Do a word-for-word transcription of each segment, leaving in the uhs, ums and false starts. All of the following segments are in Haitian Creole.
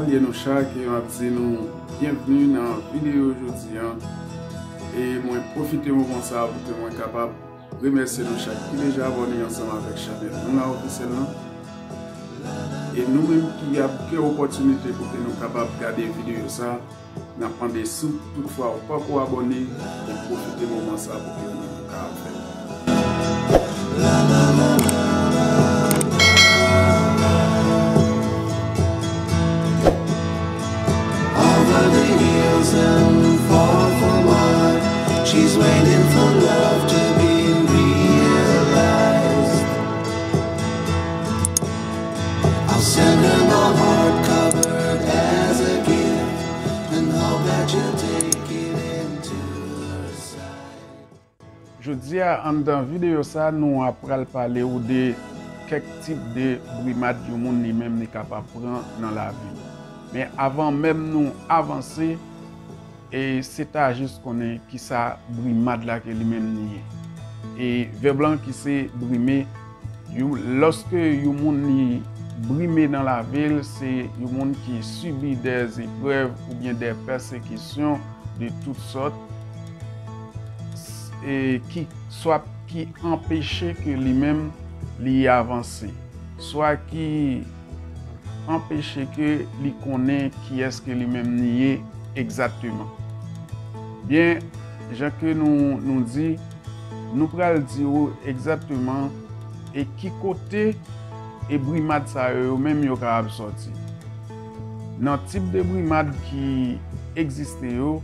Salye nou chak e m ap di nou byenvni nan videyo jodi a. E mwen pwofite moman sa a pou ke mwen kapab remèsye nou chak ki deja abòne ansanm avèk chanèl nou la ofisyèl lan. E nou menm ki ap gen opòtinite pou ke nou kapab gade videyo sa a, n ap mande si w toutfwa ou pako abòne, e pwofite moman sa pou ke ou menm ou ka ap fè l. Over the hills and far from home, she's waiting for love to be realized. I'll send her my heart covered as a gift and hope that you'll take it into her side. Jodi a, anndan videyo sa, nou a pral pale ou de kèk tip de brimad yon moun li menm li kapab pran nan lavi. Men avan menm nou avanse, e se ta jis konnen kisa brimad la ke li menm li ye. E vèb lan ki se brime, yon, lòske yon moun li brime nan lavi l, se yon moun ki sibi dè eprèv oubyen dè pèsekisyon de tout sòt, e ki swa ki anpeche ke li menm li avanse, swa ki anpeche ke li konnen kiyès ke li menm li ye egzakteman. Byen, jan ke nou, nou di, nou pral di ou egzakteman e ki kote e brimad sa yo, yo menm yo kapab sòti. Nan tip de brimad ki egziste yo,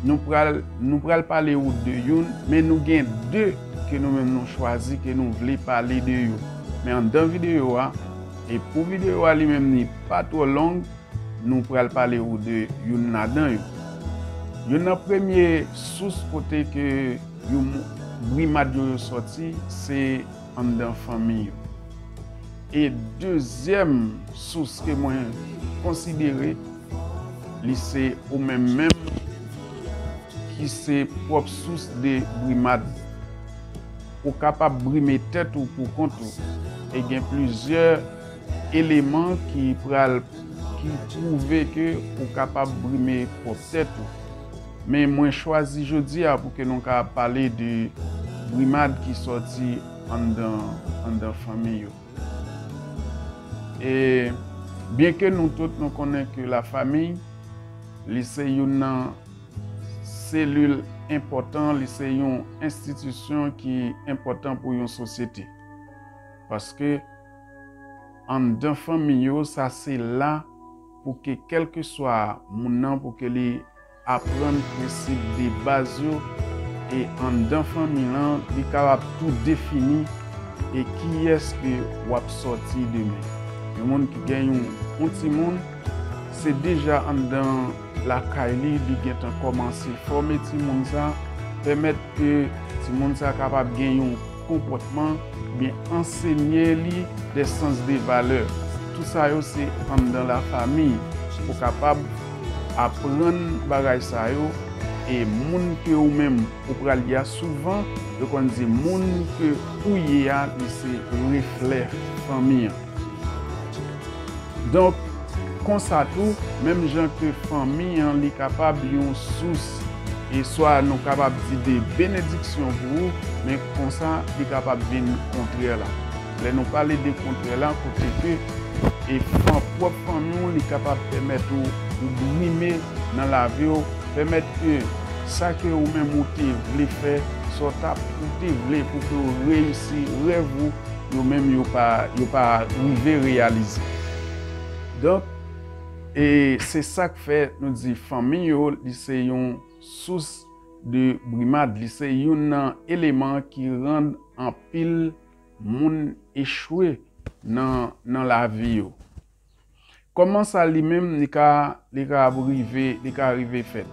nou pral, nou pral pale ou de youn, men nou gen de ke nou menm nou chwazi, ke nou vle pale de yo. Men anndan videyo a, e pou videyo a li menm li pa twò long, nou pral pale ou de youn ladan yo. Youn nan premye sous kote ke yon mou-, brimad yo, yo sòti, se anndan fanmi yo. E dezyèm sous ke mwen konsidere, li se ou menm menm ki se pwòp sous de brimad. Ou kapab brime tèt ou pou kont ou. E gen plizyè eleman ki pral, ki pwouve ke ou kapab brime pwòp tèt ou. Men mwen chwazi jodi a pou ke nou ka pale de brimad ki sòti anndan, anndan fanmi yo. E byenke nou tout nou konnen ke lafanmi, li se youn nan selil enpòtan, li se yon enstitisyon ki enpòtan pou yon sosyete. Paske anndan fanmi yo, sa se la pou ke kèlkeswa moun nan, pou ke li aprann prensip de baz yo, e anndan fanmi lan, li kapab tou defini e kiyès ke w ap sòti demen. Yon moun ki gen yon, yon timoun, se deja anndan lakay li, li gentan kòmanse fòme timoun sa, pèmèt ke timoun sa kapab gen yon konpòtman, byen ansenye li de sans de valè. Tout sa yo se anndan lafanmi. Ou kapab aprann bagay sa yo, e moun ke ou menm ou pral ye a, souvan yo konn di moun ke ou ye a, li se reflè fanmi an. Donk, konsa tou, menm jan ke fanmi an, li kapab yon sous, e swa nou kapab di de benediksyon pou ou, men konsa, li kapab vin kontrè la. Lè nou pale de kontrè la, kote ke e fan, pwòp fanmi w, li kapab pèmèt ou, ou brime nan lavi w, pèmèt ke sa ke ou menm ou te vle fè, sa w t ap, ou te vle pou ke w reyisi rèv ou, yo menm yo pa, yo pa rive reyalize. Donk, e se sa k fè nou di fanmi yo, li se yon sous de brimad, li se youn nan eleman ki rann anpil moun echwe nan, nan lavi yo. Kòman sa li menm, li ka, li ka rive, li ka rive fèt?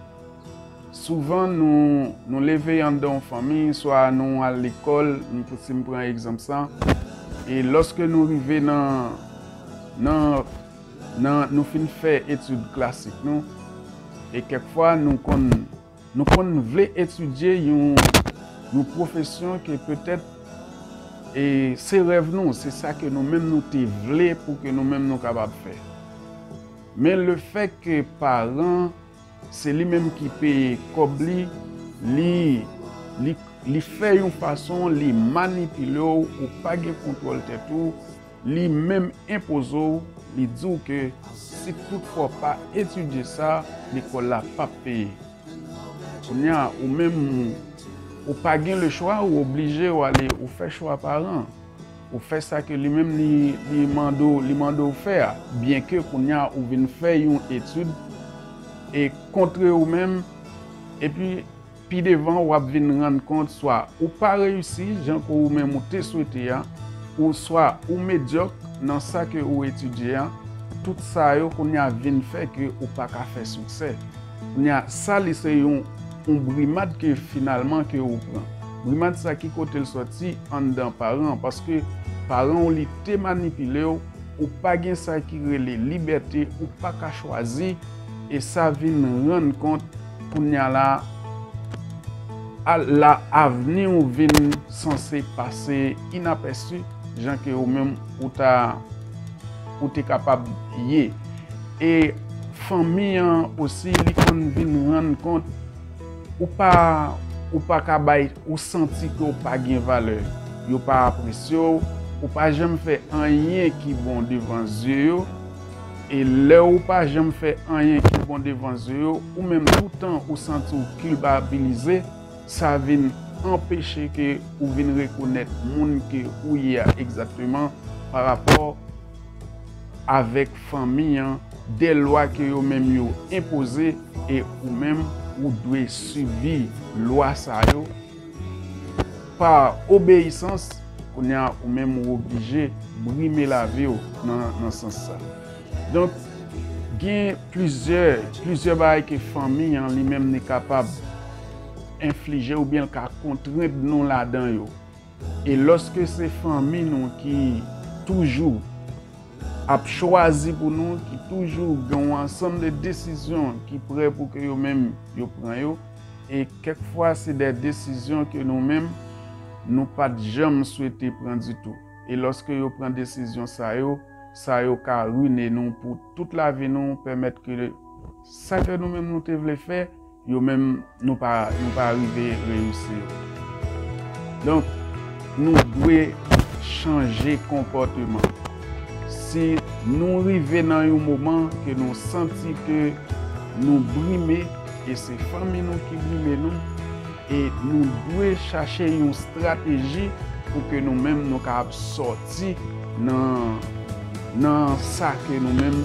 Souvan, nou, nou leve anndan yon fanmi, swa nou al lekòl, m, pou si m pran egzanp sa, e lòske nou rive nan, nan, nan, nou fin fè etid klasik nou, e kèk fwa nou konn, nou konn vle etidye yon, yon pwofesyon ke petèt, e se rèv nou, se sa ke nou menm nou te vle pou ke nou menm nou kapab fè. Men lefètke paran se li menm ki peye kòb li, li, li, li fè yon fason, li manipile w, ou pa gen kontwòl tèt ou, li menm enpoze w, li di w ke si toutfwa w pa etidye sa, lekòl la p ap peye. Kounye a, ou menm, ou pa gen lechwa, ou oblije w ale, ou fè chwa paran. Ou fè sa ke li menm li, li mande w, li mande w fè a. Byenke kounye a ou vin fè yon etid e kontre ou menm, epi pi devan w ap vin rann kont swa ou pa reyisi jan ke ou menm ou te swete a, ou swa ou medyòk nan sa ke ou etidye a. Tout sa yo kounye a vin fè ke ou pa ka fè siksè. Kounye a, sa li se yon, yon brimad ke finalman ke ou pran. Brimad sa ki kote l sòti? Anndan paran, paske paran w li te manipile w, ou pa gen sa ki rele libète, ou pa ka chwazi, e sa vin rann kont kounye a la, a, la avni w vin sanse pase inapèsi, jan ke ou menm ou ta, ou te kapab ye. E fanmi an osi, li konn vin rann kont ou pa, ou pa ka bay, ou santi ke w pa gen valè. Yo pa apresye w, ou pa janm fè anyen ki bon devan zye yo. E lè ou pa janm fè anyen ki bon devan zye yo, ou menm toutan ou santi w kilpabilize, sa vin anpeche ke ou vin rekonèt moun ke ou ye a egzakteman pa rapò avèk fanmi an, de lwa ke yo menm yo enpoze, e ou menm ou dwe sivi lwa sa yo pa obeyisans. Kounye a ou menm ou oblije brime lavi w nan, nan sans sa. Donk, gen plizyè, plizyè bagay ke fanmi an li menm li kapab enflije oubyen l ka kontrent nou ladan yo. E lòske se fanmi nou ki toujou ap chwazi pou nou, ki toujou gen yon ansanm de desizyon ki prè pou ke yo menm yo pran yo, e kèk fwa se de desizyon ke nou menm nou pa t janm swete pran ditou. E lòske yo pran desizyon sa yo, sa yo ka rine nou pou tout lavi nou, pèmèt ke sa ke nou menm nou te vle fè, yo menm nou pa, nou pa rive reyisi yo. Donk, nou dwe chanje konpòteman. Si nou rive nan yon moman ke nou santi ke nou brime, e se fanmi nou ki brime nou, e nou dwe chache yon estrateji pou ke nou menm nou kapab sòti nan, nan sa ke nou menm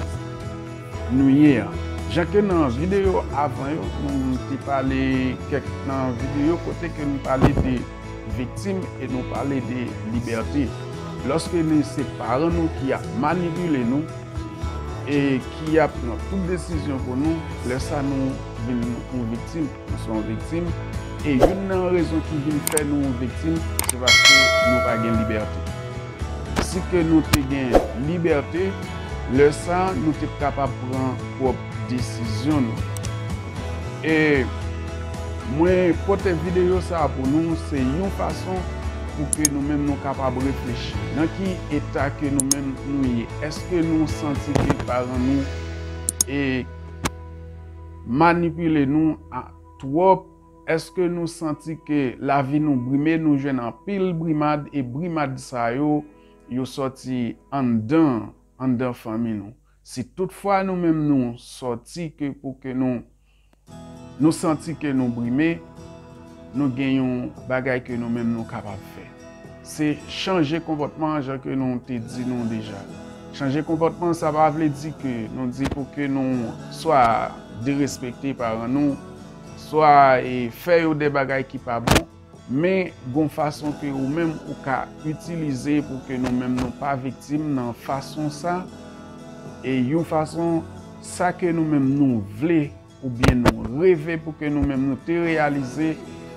nou ye a. Jan ke nan videyo avan yo, nou te pale kèk nan videyo kote ke nou pale de viktim e nou pale de libète. Lòske nou se paran nou ki ap manipile nou e ki ap pran tout desizyon pou nou, lè sa nou vin yon viktim, nou se yon viktim. E youn nan rezon ki vin fè nou yon viktim, se paske nou pa gen libète. Si ke nou te gen libète, lè sa nou te kapab pran pwòp desizyon nou. E mwen pote videyo sa a pou nou, se yon fason pou ke nou menm nou kapab reflechi. Nan ki eta ke nou menm nou ye? Èske nou santi ke paran nou e manipile nou a twòp? Èske nou santi ke lavi nou brime, nou jwenn anpil brimad, e brimad sa yo, yo sòti anndan, anndan fanmi nou? Si toutfwa nou menm nou sòti ke pou ke nou, nou santi ke nou brime, nou gen yon bagay ke nou menm nou kapab fè. Se chanje konpòtman an, jan ke nou te di nou deja. Chanje konpòtman, sa pa vle di ke nou di pou ke nou swa derespekte paran nou, swa, e, fè yo de bagay ki pa bon, men gon fason ke ou menm ou ka itilize pou ke nou menm nou pa viktim nan fason sa, e yon fason sa ke nou menm nou vle oubyen nou reve pou ke nou menm nou te reyalize,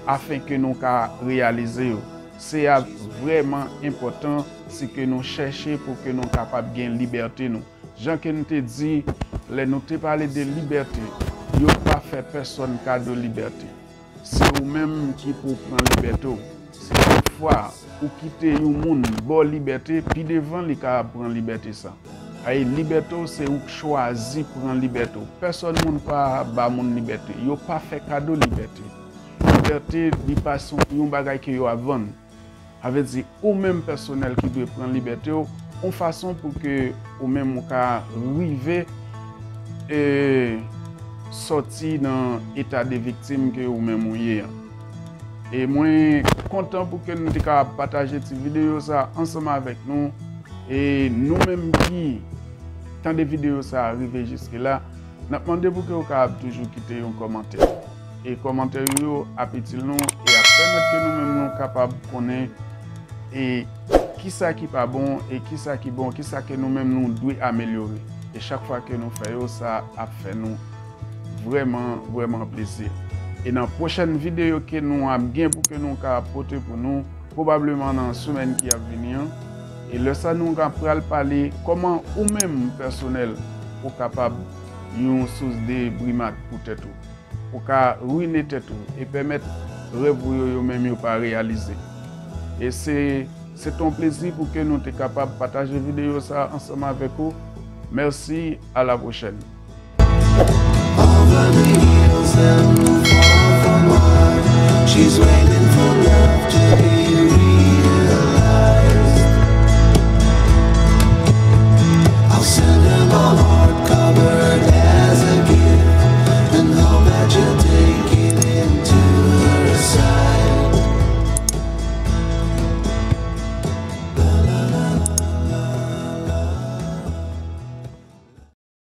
afen ke nou ka reyalize yo. Se a vrèman enpòtan si ke nou chèche pou ke nou kapab gen libète nou. Jan ke nou te di, lè nou te pale de libète, yo pa fè pèsonn kado libète. Se ou menm ki pou pran libète w. Si toutfwa ou kite yon moun ba w libète, pi devan li ka pran libète sa. Ay, libète w, se ou k chwazi pran libète w. Pèsòn moun pa ba moun libète. Yo pa fè kado libète. Libète, li pa se yon bagay ke yo ap vann. Sa vle di, ou menm pèsonèl ki dwe pran libète w, yon fason pou ke ou menm ou ka rive e sòti nan eta de viktim ke ou menm ou ye an. E mwen kontan pou ke nou te ka pataje ti videyo sa ansanm avèk nou. E nou menm ki tande videyo sa rive jiske la, n ap mande pou ke ou kapab toujou kite yon kòmantè. E kòmantè yo ap itil nou e ap pèmèt ke nou menm nou kapab konnen e kisa ki pa bon e kisa ki bon, kisa ke nou menm nou dwe amelyore. E chak fwa ke nou fè yo, sa ap fè nou vrèman, vrèman plezi. E nan pwochèn videyo ke nou ap gen pou ke nou ka pote pou nou, pwobableman nan semèn ki ap vini an, e lè sa nou ka pral pale kòman ou menm pèsonèl ou kapab yon sous de brimat pou tèt ou. Ou ka rine tèt ou e pèmèt rèv ou yo, yo menm yo pa reyalize. E se, se t on plezi pou ke nou te kapab pataje videyo sa ansanm avèk ou. Mèsi, a la pwochèn. Over the hills and far from home, she's waiting for love to be real.